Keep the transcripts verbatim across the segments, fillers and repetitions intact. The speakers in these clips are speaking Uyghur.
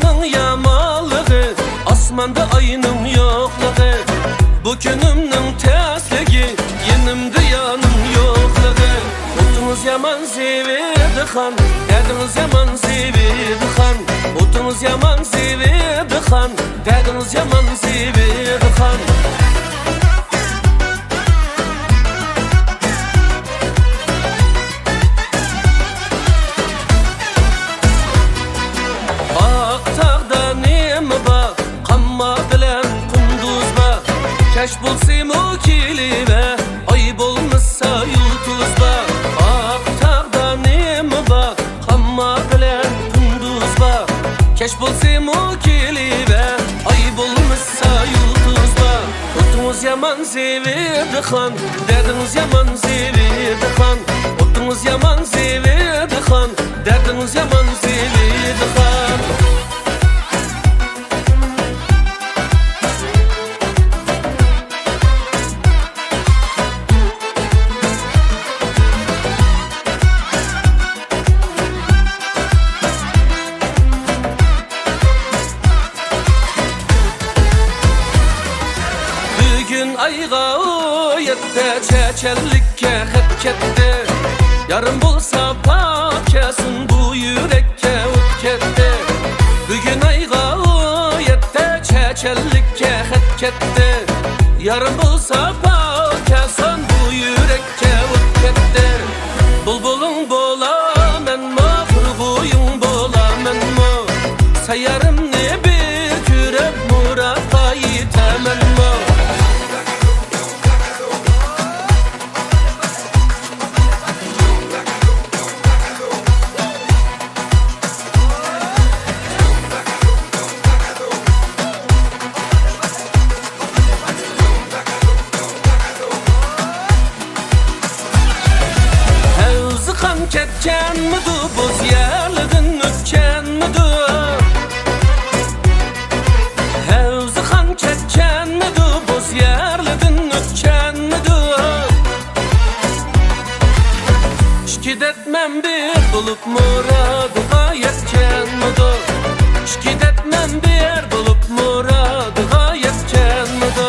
يامانلىقى، ئاسماندا ئاينىڭ يوقلۇقى، بۇ كۈنۈمنىڭ تەسلىكى، يېنىمدا يارنىڭ يوقلۇقى. ئوتىڭىز يامان زىۋىدىخان، دەردىڭىز يامان زىۋىدىخان، ئوتىڭىز يامان زىۋىدىخان، دەردىڭىز يامان زىۋىدىخان. ئاق تاغدا نېمە بار؟ قامما بىلەن قۇندۇز بار. كەچ بولسىمۇ كېلىۋە، ئاي بولمىسا يۇلتۇز بار. ئاق تاغدا نېمە بار؟ قامما بىلەن قۇندۇز بار. كەچ بولسىمۇ كېلىۋە، ئاي بولمىسا يۇلتۇز بار. ئوتىڭىز يامان زىۋىدىخان، دەردىڭىز يامان زىۋىدىخان. ئوتىڭىز يامان زىۋىدىخان، دەردىڭىز يامان زىۋىدىخان. بۈگۈن ئايغا ئۇ يەتتە، چەچەنلىككە خەت كەتتى. يارىم بولسا پاك كەلسۇن، بۇ يۈرەككە ئوت كەتتى. بۈگۈن ئايغا ئۇ يەتتە، چەچەنلىككە خەت كەتتى. يارىم بولسا پاك كەلسۇن، بۇ يۈرەك كەۋىپ كەتتى. بۇلبۇلۇڭ بولامەنمۇ، خۇرغۇيۇڭ بولامەنمۇ؟ سايارىمنى بىر كۆرۈپ مۇرادقا يېتەمەنمۇ؟ ھەۋزىخان كەتكەنمىدۇ، بوز يەرلىدىن ئۆتكەنمىدۇ؟ ھەۋزىخان كەتكەنمىدۇ، بوز يەرلىدىن ئۆتكەنمىدۇ؟ ئىككى دەردمەن بىر بولۇپ مۇرادىغا يەتكەنمىدۇ؟ ئىككى دەردمەن بىر بولۇپ مۇرادىغا يەتكەنمىدۇ؟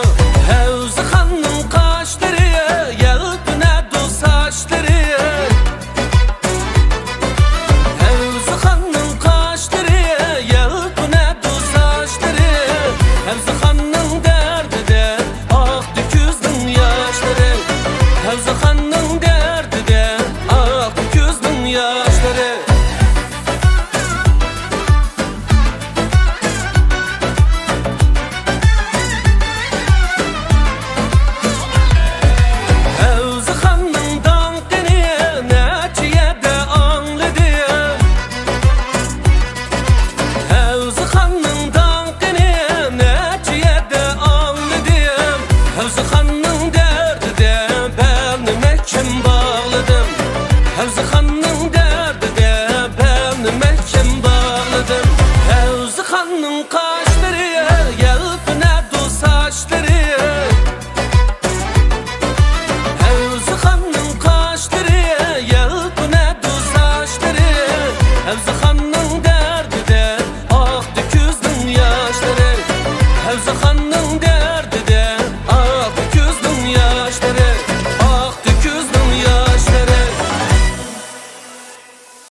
ھەۋزىخاننىڭ قاشلىرى يەلپۈنەدۇ ساچلىرى. ھەۋزىخاننىڭ قاشلىرى يەلپۈنەدۇ ساچلىرى. ھەۋزىخاننىڭ دەردىدە ئاقتى كۆزنىڭ ياشلىرى. ھەۋزىخاننىڭ دەردىدە ئاقتى كۆزنىڭ ياشلىرى. ھەۋزىخاننىڭ داڭقىنى نەچچە يەردە ئاڭلىدىم. ھەۋزىخاننىڭ داڭقىنى نەچچە يەردە ئاڭلىدىم. ھەۋزىخاننىڭ دەردىدە بەلنى مەھكەم باغلىدىم. ھەۋزىخاننىڭ دەردىدە بەلنى مەھكەم باغلىدىم. ھەۋزىخاننىڭ قاشلىرى يەلپۈنەدۇ ساچلىرى. ھەۋزىخاننىڭ قاشلىرى يەلپۈنەدۇ ساچلىرى. ھەۋزىخان